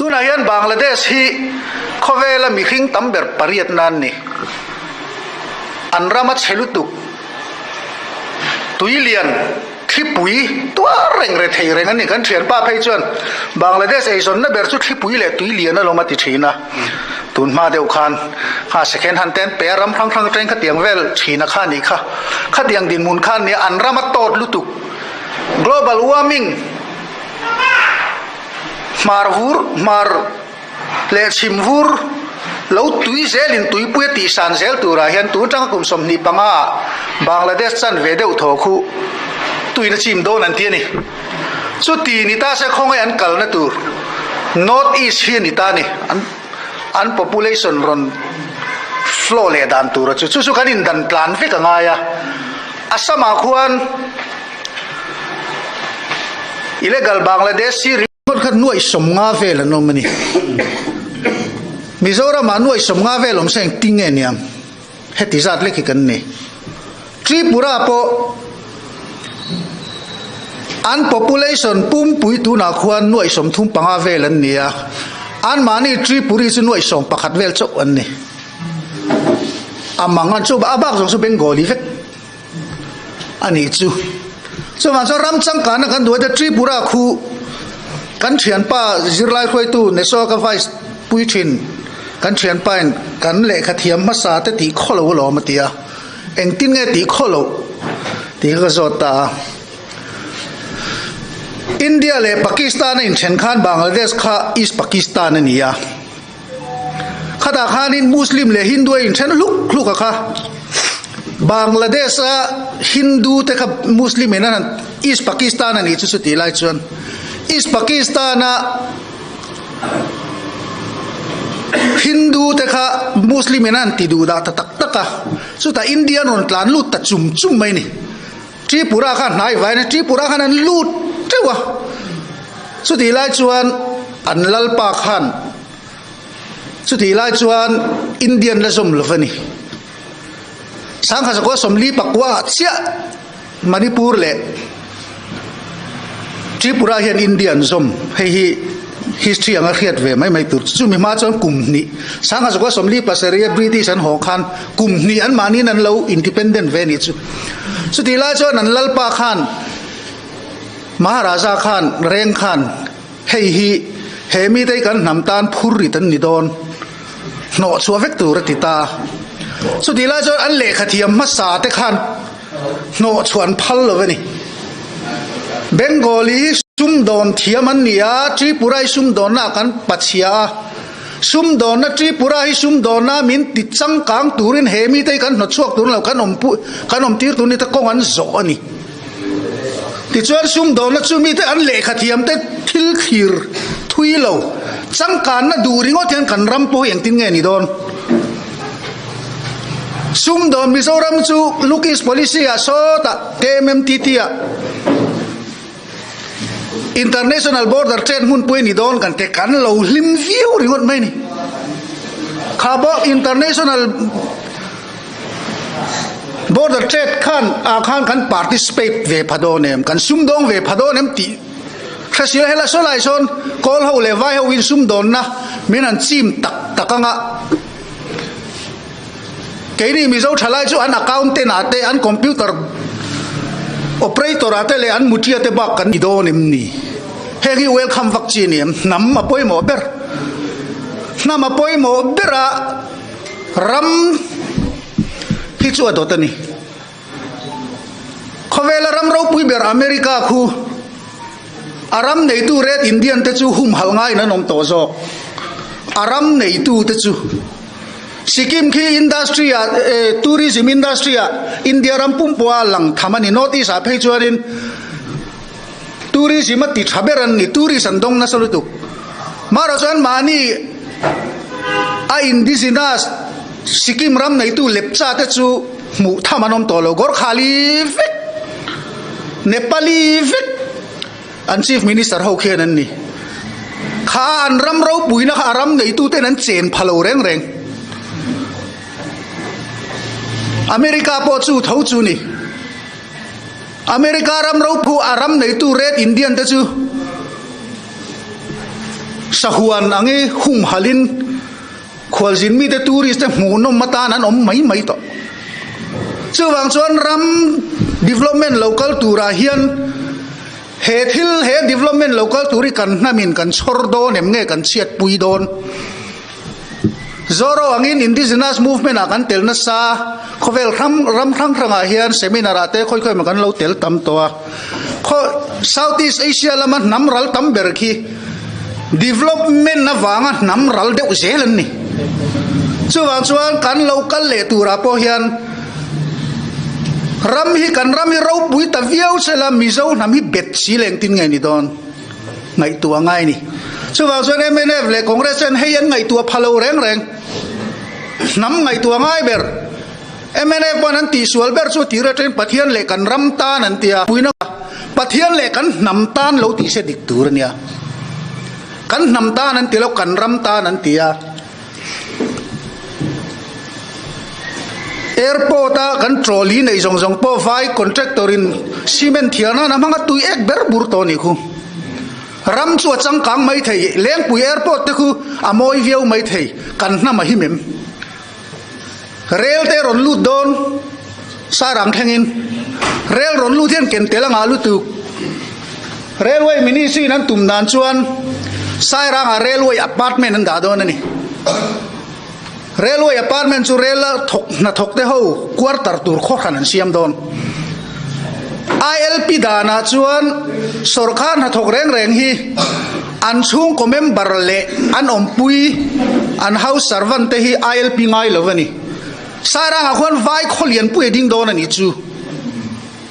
Tunah hian Bangladesh hi khawvela mihring tam ber pariatna an ni. An rama chhe lutuk, tuilian, thlipui tuar reng re thei reng a ni. Kan thianpa phei chuan Bangladesh eizawnna ber chu thlipui leh tuilian alawm a ti thin a. Tun hma deuh khan kha second hand te an pe a, ram hrang hrang atangin khatiang vel thin a kha a nih kha. Khatiang dinhmun kha a nia, an rama tawt lutuk. Global warming hmar vur hmar leh chhim vur lo tui zelin tuipui a tihsan zel turah hian tun atanga kum 25 ah Bangladesh chan ve deuh thaw khu tuin a chim dawn an ti a ni. Chuti ni ta se khawngaih an kalna tur North East hi a ni ta a ni. An an population rawn flow leh dan tura chu chu chu kan indan tlan vek a ngai a. Assam ah khuan illegal Bangladeshi ringawt kha nuaih 50 vel an awm a ni. Mizoram ah nuaih 50 vel awm se engtin nge niang? Heti zat lek hi kan ni. Tripura pawh an population pumpui tunah khuan nuaih 35 vel an ni a, anmahni Tripuri chu nuaih 11 vel chauh an ni. A mang an chu a bak zawng chu Bengali vek a nih chu. Chuvang chuan ram changkana kan duh a te Tripura khu kan thianpa zirlai hruaitu Neso ka vice pui thin kan thianpa in kan lehkha thiam hmasa te tih khaw lo alawm a ti a, engtin nge tih khaw loh tih kha ka zawt ta a. India leh Pakistan a inthen khan Bangladesh kha East Pakistan a ni a. Khatah khanin Muslim leh Hindu a inthen hluk hluk a kha. Bangladesh a Hindu te kha Muslim in an han East Pakistan a nih chu chutih lai chuan East Pakistan a Hindu te kha Muslim in an han ti duh dah ta tak tak a. Chutah India an rawn tlan lut ta chum chum mai a ni. Tripura kha hnai vain a Tripura khan an lut teuh a. Chutih lai chuan an lalpa khan chutih lai chuan Indian la zawm lo a ni. Sangha zakua 44 ah chiah Manipur leh Tripura hian India an zawm. Hei hi history anga hriat ve mai mai tur. Chumi hma chuan kum hnih Sangha zakua 47 a British an haw khan kum hnih anmahniin an lo independent ve a nih chu. Chutih lai chuan an lalpa khan Maharaja khan reng khan hei hi he mite hi kan hnam tan phur rit an ni dawn hnawh chhuah vek tur a ti ta. Chutih lai chuan an lehkha thiam hmasa te khan hnawh chhuah an phal lo a ni. Bengali hi sumdawn thiam an ni a, Tripura hi sumdawnna ah kan pachhia a, sumdawnna Tripura hi sumdawnna min ti changkang turin he mite hi kan hnawt chhuak tur lo kan awm kan awm tir tur ni te kawng an zawh a ni. Tichuan sumdawnna chu mite an lehkha thiamte thil thlir thui lo, changkanna duh ringawt hian kan ram pawh hi engtin nge ni dawn? Sumdawn Mizoram chu Look East Policy ah sawtah KMMTT ah International Border Trade hmunpui a ni dawn kan ti kan lo hlim viau ringawt mai a ni. Kha bawk International Border trade khan ah khan kan participate ve pha dawn em, kan sumdawng ve pha dawn em tih hre si lo. Helai saw lai sawn kawl ho leh vai ho in sumdawnna min han chim tak tak anga keini Mizo thalai chu an accountant ah te an computer operator ah te leh an mutia te bak kan ni dawn em ni? Heng hi welcome vak chi a ni em? Hnam a pawimawh ber. Hnam a pawimawh ber a. Ram hi chu a dawt a ni. Khawvela ram ropui ber America khu a ram neitu Red Indian te chu humhalh ngaiin an awm tawh zawk. A ram neitu te chu Sikkim khi industry ah tourism industry ah India ram pumpua lang tham a ni. North East ah phei chuanin tourism a ti tha ber an ni. Tourist an dawng nasa lutuk. Mahrawh chuan mahni a indigenous Sikkim ram neitu Lepcha te chu hmuh tham an awm tawh lo. Gorkhali vek, Nepali vek an Chief Minister ho khian an ni. Kha an ram ropuina kha a ram neitu ten an chen pha lo reng reng. America pawh chu tho chu ni. America ram ropu a ram neitu Red Indian te chu. Sahuan angi humhalin khualzin mite tourist te hmuhnawm atan an awm mai mai tawh. Chuvang chuan ram development lo kal turah hian he thil he development lo kal tur hi kan hnamin kan chhawr dawn em nge kan chhiatpui dawn? Zoro angin indigenous movement ah kan tel nasa, khawvel ram ram hrang hrangah hian seminar ah te khawi khawi emaw kan lo tel tam tawh a. Khaw South East Asia lama hnam ral tam ber khi development avanga hnam ral deuh zel an ni. Chuvang chuan kan lo kal leh turah pawh hian ram hi kan ram hi ropui ta viau sela Mizo hnam hi bet si leh engtin nge ni dawn? Ngaihtuah ngai ni. Chuvang chuan mnf leh Congress chuan hei an ngaihtuah pha lo reng reng. Hnam ngaihtuah ngai ber. Mnf pawn an tihsual ber chu tir atangin Pathian leh kan ram tan an ti a. Puina Pathian leh kan hnam tan lo tih se dik tur a nia. Kan hnam tan an ti lo, kan ram tan an ti a. Airport a kan trolley neih zawng zawng pawh vai contractor in cement thiar nan a hmang a tui ek ber bur tawh a nih khu. Ram chu a changkang mai thei, Lengpui airport te khu a mawi viau mai thei, kan hnam a him em? Rel te rawn lut dawn Sarang thlengin rel rawn lut hian ken tel a ngah lutuk. Railway Ministry in an tum dan chuan Sairangah Railway Apartment an dah dawn a ni. Railway Apartment chu rel a thawk hnathawk te ho quarter tur khaw hran an siam dawn. ILP danah chuan sawrkar hnathawk reng reng hi an chhungkaw member leh an awmpui an house servant te hi ILP ngai lo a ni. Sairangah khuan vai khaw lianpui a ding dawn a nih chu.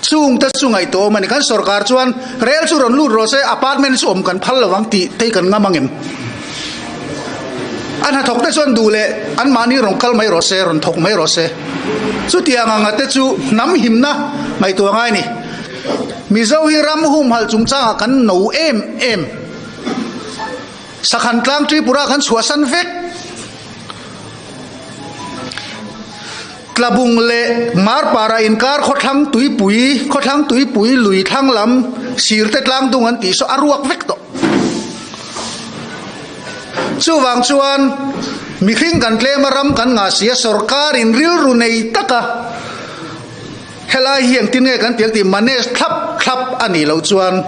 Chungte chu ngaihtuahawm a ni. Kan sawrkar chuan rel chu rawn lut rawh se, apartment chu awm kan phal lo ang tih te hi kan ngam ang em? A hnathawk te chuan duh leh anmahni rawn kal mai rawh se, rawn thawk mai rawh se. Chutiang anga te chu hnam himna ngaihtuah ngai a ni. Mizo hi ram humhalh chungchangah kan no em em. Sakhan tlang Tripura kan chhuahsan vek. Tlabung leh Marpara inkar khawthlang tuipui, khawthlang tuipui lui thlang lam sirte tlang dung an tih saw a ruak vek tawh. Chuvang chuan mihring kan tlem a ram kan ngah si a, sorkarin rilru nei taka helai hi engtin nge kan tih ang tih manage thlap thlap a nih loh chuan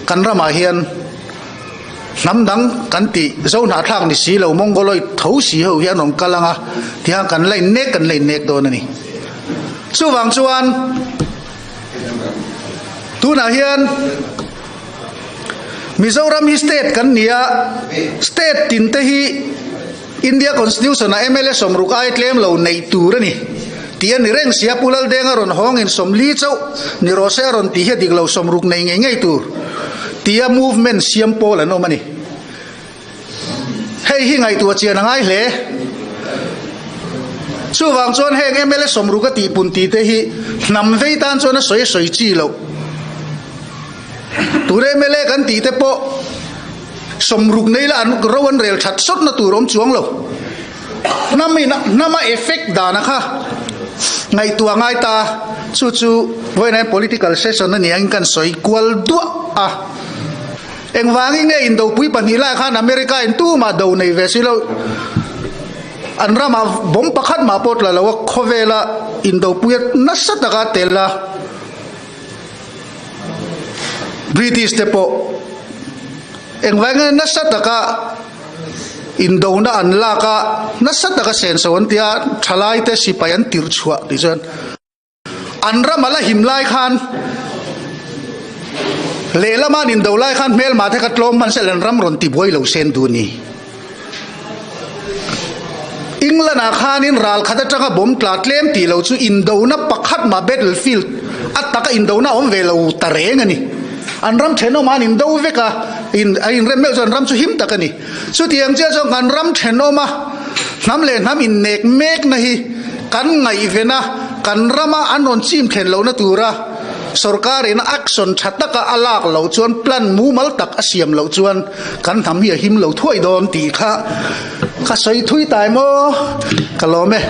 kan ramah hian Hnam dang kan tih zo hnahthlak ni si lo Mongoloid tho si ho hi an rawn kal ang a, tihian kan la innek kan la innek dawn a ni. Chuvang chuan tunah hian Mizoram hi state kan ni a, state tin te hi India Constitution ah mla sawmruk ai tlem lo neih tur a ni tih a ni reng si a, Pu Laldenga rawn hawngin sawmli chauh ni rawh se a rawn tih hi a dik lo, sawmruk nei ngei ngei tur tia movement siam pawl an awm a ni. Hei hi ngaihtuah chian a ngai hle. Chuvang chuan heng mla sawmruk a tihpun tih te hi hnam vei tan chuan a sawi a sawi chi loh. Tur mla kan tih te pawh Sawmruk nei la an ro an rel that sawtna tur awm chuang lo. Hnam in hnama effect dana kha ngaihtuah ngai ta chu chu vawiin hian political session a ni angin kan sawi kual duah a. Engvangin nge indopui pahnih lai khan America in tumah do nei ve si lo an ramah bomb pakhat mah pawh tla lo a khawvela indopui a nasa taka tel a. British te pawh engvai nge nasa taka indona an lak a, nasa taka senso an tia thalai te sipai an tirh chhuah tih chuan an ram a la him lai khan lehlama an indo lai khan hmelma te kha tlawm hman sela an ram rawn tibuai lo sen duh a ni. England ah khanin ral khat atanga bomb tla tlem tih lo chu indona pakhat mah battlefield a taka indona a awm ve lo ta reng a ni. An ram thenawm ah an indo vek a, a inrem meuh chuan an ram chu him tak a ni. Chutiang chiah chuan kan ram thenawm a hnam leh hnam innek mekna hi kan ngaihven a, kan rama an rawn chim thlen lohna tura sorkarin action tha taka a lak loh chuan plan mumal tak a siam loh chuan Kan hnam hi a him lo thuai dawn tih kha ka sawi thui tai maw? Ka lawm e.